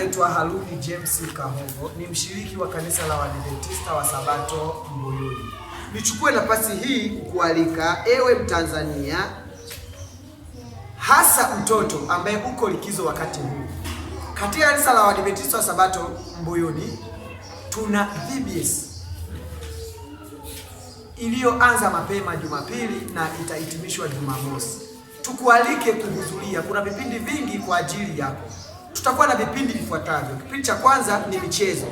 naitwa Haruni James Kahogo, ni mshiriki wa kanisa la Waadventista wa Sabato Mbuyuni. Nichukue nafasi hii kukualika ewe Mtanzania, hasa mtoto ambaye uko likizo wakati huu. Katika kanisa la Waadventista wa Sabato Mbuyuni tuna VBS iliyoanza mapema Jumapili na itahitimishwa Jumamosi. Tukualike kuhudhuria. Kuna vipindi vingi kwa ajili yako. Tutakuwa na vipindi vifuatavyo. Kipindi cha kwanza ni michezo.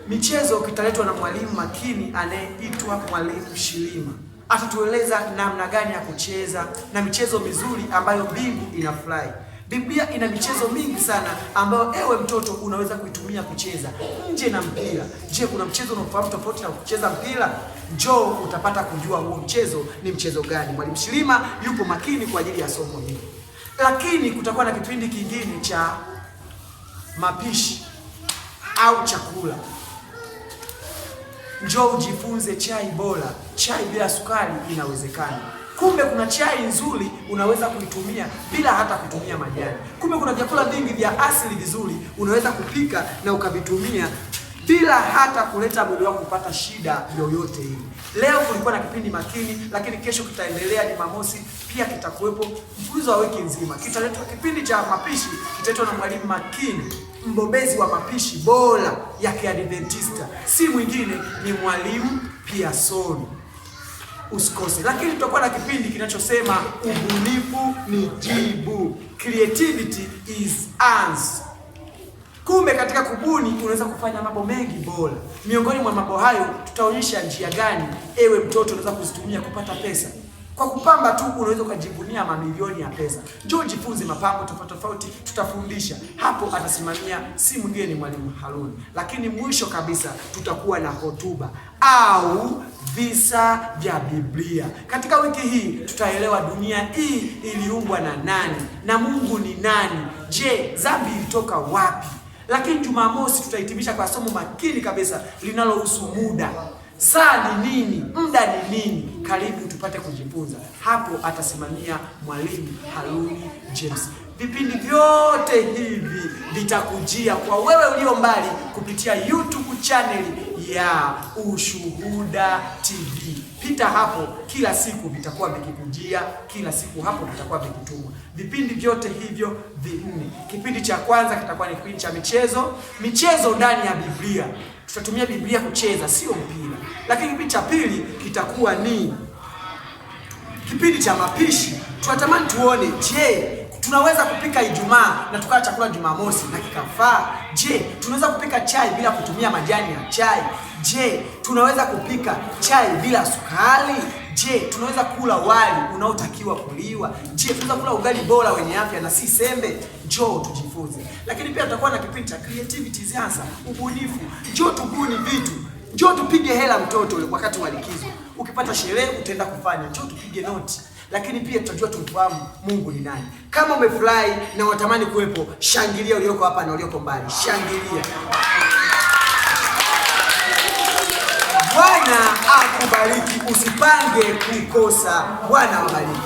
Michezo kitaletwa na mwalimu makini anayeitwa Mwalimu Shilima. Atatueleza namna gani ya kucheza na michezo mizuri ambayo mbingu inafurahi. Biblia ina michezo mingi sana ambayo ewe mtoto unaweza kuitumia kucheza nje na mpira. Je, kuna mchezo unaofahamu tofauti na kucheza mpira? Njoo utapata kujua huo mchezo ni mchezo gani. Mwalimu Shilima yupo makini kwa ajili ya somo hili. Lakini kutakuwa na kipindi kingine cha mapishi au chakula. Njoo ujifunze chai bora, chai bila sukari inawezekana. Kumbe kuna chai nzuri unaweza kuitumia bila hata kutumia majani. Kumbe kuna vyakula vingi vya asili vizuri unaweza kupika na ukavitumia bila hata kuleta mwili wako kupata shida yoyote ile. Leo kulikuwa na kipindi makini, lakini kesho kitaendelea Jumamosi pia kitakuwepo mfululizo wa wiki nzima. Kitaletwa kipindi cha mapishi, kitaletwa na mwalimu makini, mbobezi wa mapishi bora ya Kiadventista, si mwingine ni mwalimu Piasoni. Usikose. Lakini tutakuwa na kipindi kinachosema ubunifu ni jibu, creativity is answer. Kumbe katika kubuni unaweza kufanya mambo mengi bora. Miongoni mwa mambo hayo tutaonyesha njia gani ewe mtoto unaweza kuzitumia kupata pesa. Kwa kupamba tu unaweza ukajivunia mamilioni ya pesa. Njoo jifunze mapambo tofauti tofauti, tutafundisha hapo. Atasimamia si mwingine ni mwalimu Haruni. Lakini mwisho kabisa tutakuwa na hotuba au visa vya Biblia. Katika wiki hii tutaelewa dunia hii iliumbwa na nani na Mungu ni nani. Je, dhambi ilitoka wapi? Lakini Jumamosi tutahitimisha kwa somo makini kabisa linalohusu muda. Saa ni nini? Muda ni nini? Karibu tupate kujifunza. Hapo atasimamia mwalimu Haruni James. Vipindi vyote hivi vitakujia kwa wewe ulio mbali kupitia YouTube channel ya Ushuhuda TV. Pita hapo kila siku, vitakuwa vikikujia kila siku, hapo vitakuwa vikitumwa vipindi vyote hivyo vinne. Kipindi cha kwanza kitakuwa ni kipindi cha michezo, michezo ndani ya Biblia. Tutatumia Biblia kucheza, sio mpira. Lakini kipindi cha pili kitakuwa ni kipindi cha mapishi. Tunatamani tuone, je, tunaweza kupika Ijumaa na tukala chakula Jumamosi na kikafaa? Je, tunaweza kupika chai bila kutumia majani ya chai? Je, tunaweza kupika chai bila sukari? Je, tunaweza kula wali unaotakiwa kuliwa? Je, tunaweza kula ugali bora wenye afya na si sembe? Njoo tujifunze. Lakini pia tutakuwa na kipindi cha creativity sasa, ubunifu. Njoo tubuni vitu. Njoo tupige hela mtoto wakati wa likizo. Ukipata sherehe utaenda kufanya. Njoo tupige noti. Lakini pia tutajua tumfahamu Mungu ni nani. Kama umefurahi na unatamani kuwepo, shangilia ulioko hapa na ulioko mbali. Shangilia. Bwana akubariki, usipange kukosa. Bwana awabariki.